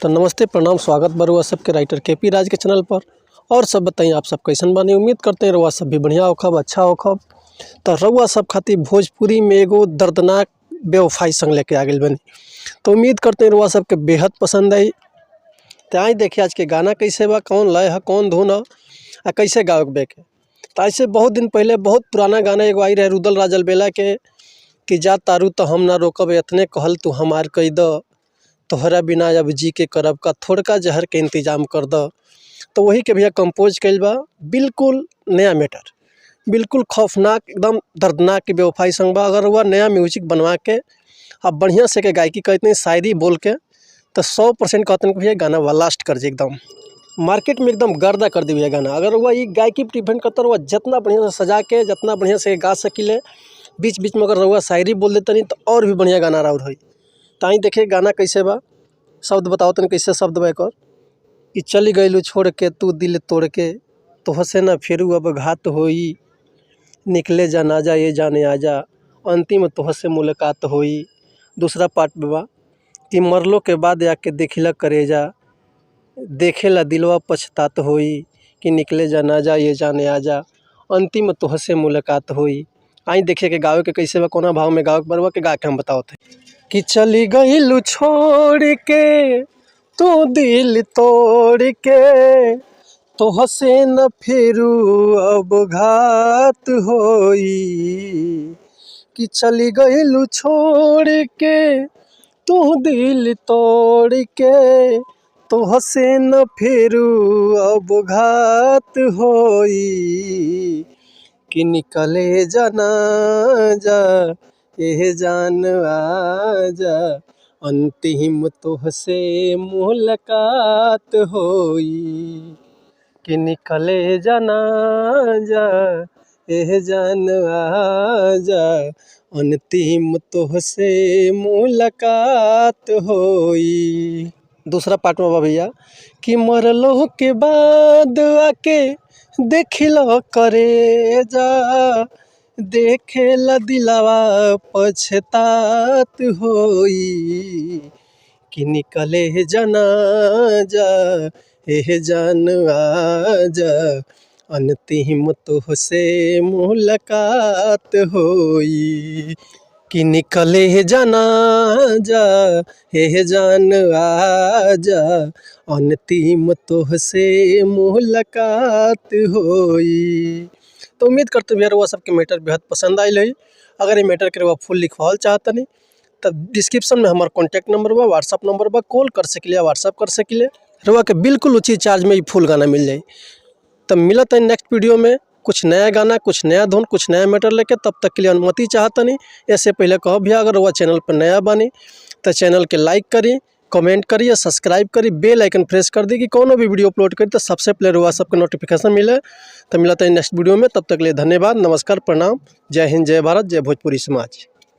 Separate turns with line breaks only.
तो नमस्ते, प्रणाम, स्वागत बा रउआ सबके राइटर के पी राज के चैनल पर। और सब बताइए, आप सब कैसन बानी? उम्मीद करते हैं रउआ सब भी बढ़िया होखब, अच्छा होखब। तो रउआ सब खातिर भोजपुरी में एगो दर्दनाक बेवफाई संग लेके आ गइल बानी। तो उम्मीद करते हैं रउआ सबके बेहद पसंद आई। तो आई देखिए आज के गाना कैसे बा, कौन लय है, कौन धुन है आ कैसे गावे के बा के। तो ऐसे बहुत दिन पहले बहुत पुराना गाना एगो आई रहे रुदल राजल बेला के कि जा तारू तो हम ना रोकब, एतने कहल तू हमार कह द, तोहरा बिना अब जी के करब का, थोड़का जहर के इंतजाम कर द। तो वही के भैया कंपोज कइल बा, बिल्कुल नया मैटर, बिल्कुल खौफनाक, एकदम दर्दनाक के बेवफाई संग बा। अगर वह नया म्यूजिक बनवा के अब बढ़िया से के गायकी करते, शायरी बोल के, तो 100% कहते भैया गाना ब्लास्ट कर जी, एकदम मार्केट में एकदम गर्दा कर दी भैया गाना। अगर वह ई गायकी पर डिपेंड करता, वह जितना बढ़िया से सजा के, जितना बढ़िया से गा सकीले, बीच बीच में अगर रउआ शायरी बोल देता नहीं तो और भी बढ़िया गाना राउर होई। ताई देखे गाना कैसे बा, शब्द बताओ तनी कैसे शब्द बा एकर कि चली गइलू छोड़ के तू दिल तोड़ के, तोहसे न फेरू अब घात होई, निकले जनाजा ये जाने आजा, अंतिम तोहसे मुलाकात होई। दूसरा पार्ट में बा कि मरलो के बाद आके देखिला करेजा, देखेला दिलवा पछतात होई, कि निकले जनाजा ये जाने आजा, अंतिम तोहसे मुलाकात होई। आई देखिए के गावे के कैसे बा, कोना भाव में गावे के बा, के गा के हम बतावत हई कि चली गइलू छोड़ के तू दिल तोड़ के, तोहसे न फेरू अब घात होई, कि चली गइलू छोड़ के तू दिल तोड़ के, तोहसे न फेरू अब घात होई, कि निकले जनाजा एह जान आजा, अंतिम तोहसे मुलाकात होई, कि निकले जनाजा एह जान आजा, अंतिम तोहसे मुलाकात होई। दूसरा पार्ट में बा भैया कि मरलो के बाद आके देखिलो करे जा, देखेला दिलवा पछतात होई, कि निकले जनाजा एह जान आजा, अंतिम तोहसे मुलाकात होई, कि निकले जनाजा एह जान आजा, अंतिम तोहसे मुलाकात होई। तो उम्मीद करते भैया रउआ सबके मैटर बेहद पसंद आइल होई। अगर ये मैटर के रउआ फुल लिखवाल चाहतनी तब डिस्क्रिप्शन में हमार कॉन्टैक्ट नंबर बा, व्हाट्सअप नंबर बा, कॉल कर सकिले, व्हाट्सअप कर सकिले। रउआ के बिल्कुल उचित चार्ज में ई फुल गाना मिल जाई। तब मिलत है नेक्स्ट वीडियो में कुछ नया गाना, कुछ नया धुन, कुछ नया मैटर लेके। तब तक के लिए अनुमति चाहतनी। इससे पहले कहब भैया, अगर रउआ चैनल पर नया बानी तो चैनल के लाइक करी, कमेंट करी या सब्सक्राइब करी, बेल आइकन प्रेस कर दी कि कोनो भी वीडियो अपलोड करी तो सबसे पहले रउआ सबके नोटिफिकेशन मिले। तो मिलत है नेक्स्ट वीडियो में, तब तक के लिए धन्यवाद, नमस्कार, प्रणाम, जय हिंद, जय भारत, जय भोजपुरी समाज।